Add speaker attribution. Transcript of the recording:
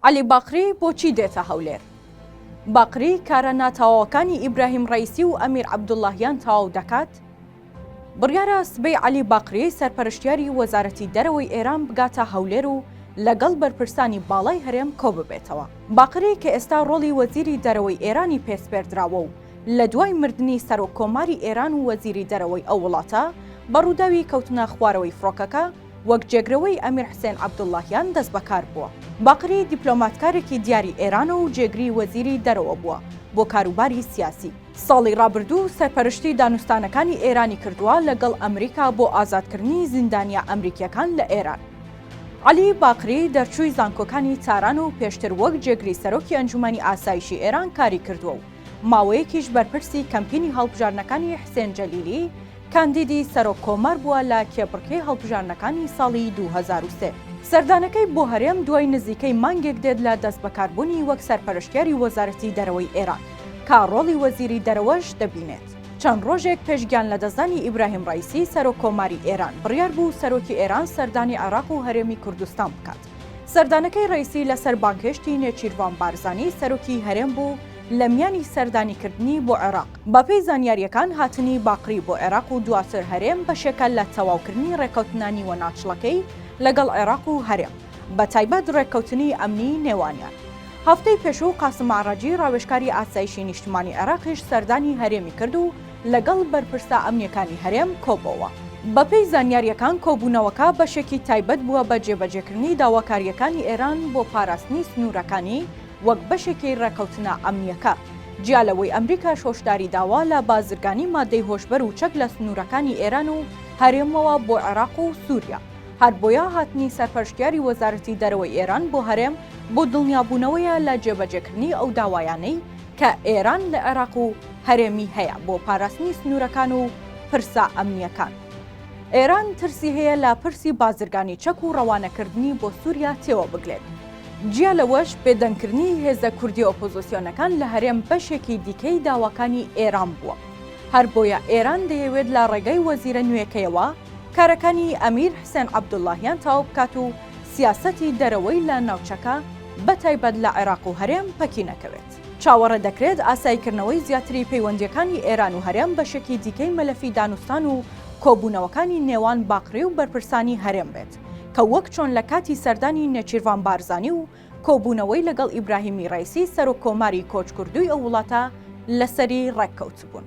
Speaker 1: عەلی باقری بۆچی دێتە هەولێر؟ باقری کارە ناتەواوەکانی ئیبراهیم ڕەئیسی و ئەمیر عەبدوڵڵاهیان تەواو دەکات؟ بڕیارە سبەی عەلی باقری سەرپەرشتیاری وەزارەتی دەرەوەی ئێران بگاتە هەولێر و لەگەڵ بەرپرسانی باڵای هەرێم کۆببێتەوە. باقری کە ئێستا ڕۆڵی وەزیری دەرەوەی ئێرانی پێ سپێردراوە و لە دوای مردنی سەرۆک کۆماری ئێران و وەزیری دەرەوەی ئەو وڵاتە بە ڕووداوی کەوتنە خوارەوەی فڕۆکەکە وەک جێگرەوەی ئەمیر حسێن عەبدوڵڵاهیان دەستبەکار بووە. باقری دیپلۆماتکارێکی دیاری ئێرانە و جێگری وەزیری دەرەوە بووە بۆ کاروباری سیاسی. ساڵی ڕابردوو سەرپەرشتی دانوستانەکانی ئێرانی کردووە لەگەڵ ئەمریکا بۆ ئازادکردنی زیندانییە ئەمریکییەکان لە ئێران. عەلی باقری دەرچووی زانکۆکانی تاران و پێشتر وەک جێگری سەرۆکی ئەنجوومەنی ئاسایشی ئێران کاری کردووە و ماوەیەکیش بەرپرسی کەمپینی هەڵبژاردنەکانی حسێن جەلیلی کاندیدی سەرۆک کۆمار بووە لە کێبڕکێی هەڵبژاردنەکانی ساڵی 2003. سەردانەکەی بۆ هەرێم دوای نزیکەی مانگێک دێت لە دەستبەکاربوونی وەک سەرپەرشتیاری وەزارەتی دەرەوەی ئێران کە ڕۆڵی وەزیری دەرەوەش دەبینێت. چەند ڕۆژێک پێش گیانلەدەستدانی ئیبراهیم ڕەئیسی سەرۆک کۆماری ئێران، بڕیار بوو سەرۆکی ئێران سەردانی عێراق و هەرێمی کوردستان بکات. سەردانەکەی ڕەئیسی لەسەر بانگهێشتی نێچیرڤان بارزانی سەرۆکی هەرێم بوو لە میانی سەردانیکردنی بۆ عێراق. بەپێی زانیارییەکان هاتنی باقری بۆ عێراق و دواتر هەرێم بەشێکە لە تەواوکردنی ڕێککەوتنە نیوەناچڵەکەی لەگەڵ عێراق و هەرێم، بەتایبەت ڕێککەوتنی ئەمنی نێوانیان. هەفتەی پێشوو قاسم ئەعرەجی ڕاوێژکاری ئاسایشی نیشتمانی عێراقیش سەردانی هەرێمی کرد و لەگەڵ بەرپرسە ئەمنییەکانی هەرێم کۆبۆوە. بەپێی زانیارییەکان کۆبوونەوەکە بەشێکی تایبەت بووە بە جێبەجێکردنی داواکارییەکانی ئێران بۆ پاراستنی سنوورەکانی وەک بەشێکی ڕێککەوتنە ئەمنییەکە، جیا لەوەی ئەمریکاش هۆشداری داوە لە بازرگانی ماددەی هۆشبەر و چەک لە سنوورەکانی ئێران و هەرێمەوە بۆ عێراق و سووریا. هەر بۆیە هاتنی سەرپەرشتیاری وەزارەتی دەرەوەی ئێران بۆ هەرێم بۆ دڵنیابوونەوەیە لە جێبەجێکردنی ئەو داوایانەی کە ئێران لە عێراق و هەرێمی هەیە بۆ پاراستنی سنوورەکان و پرسە ئەمنییەکان. ئێران ترسی هەیە لە پرسی بازرگانی چەک و ڕەوانەکردنی بۆ سووریا تێوەبگلێت. جیا لەوەش بێدەنگکردنی هێزە کوردییە ئۆپۆزۆسیۆنەکان لە هەرێم بەشێکی دیکەی داواکانی ئێران بووە. هەر بۆیە ئێران دەیەوێت لە ڕێگای وەزیرە نوێکەیەوە کارەکانی ئەمیر حسێن عەبدوڵڵاهیان تەواو بکات و سیاسەتی دەرەوەی لە ناوچەکە بە تایبەت لە عێراق و هەرێم پەکی نەکەوێت. چاوەڕێ دەکرێت ئاساییکردنەوەی زیاتری پەیوەندییەکانی ئێران و هەرێم بەشێکی دیکەی مەلەفی دانوستان و کۆبوونەوەکانی نێوان باقری و بەرپرسانی هەرێم بێت کە وەک چۆن لە کاتی سەردانی نێچیرڤان بارزانی و کۆبوونەوەی لەگەڵ ئیبراهیمی ڕەئیسی سەرۆک کۆماری کۆچکردووی ئەو وڵاتە لەسەری ڕێککەوتبوون.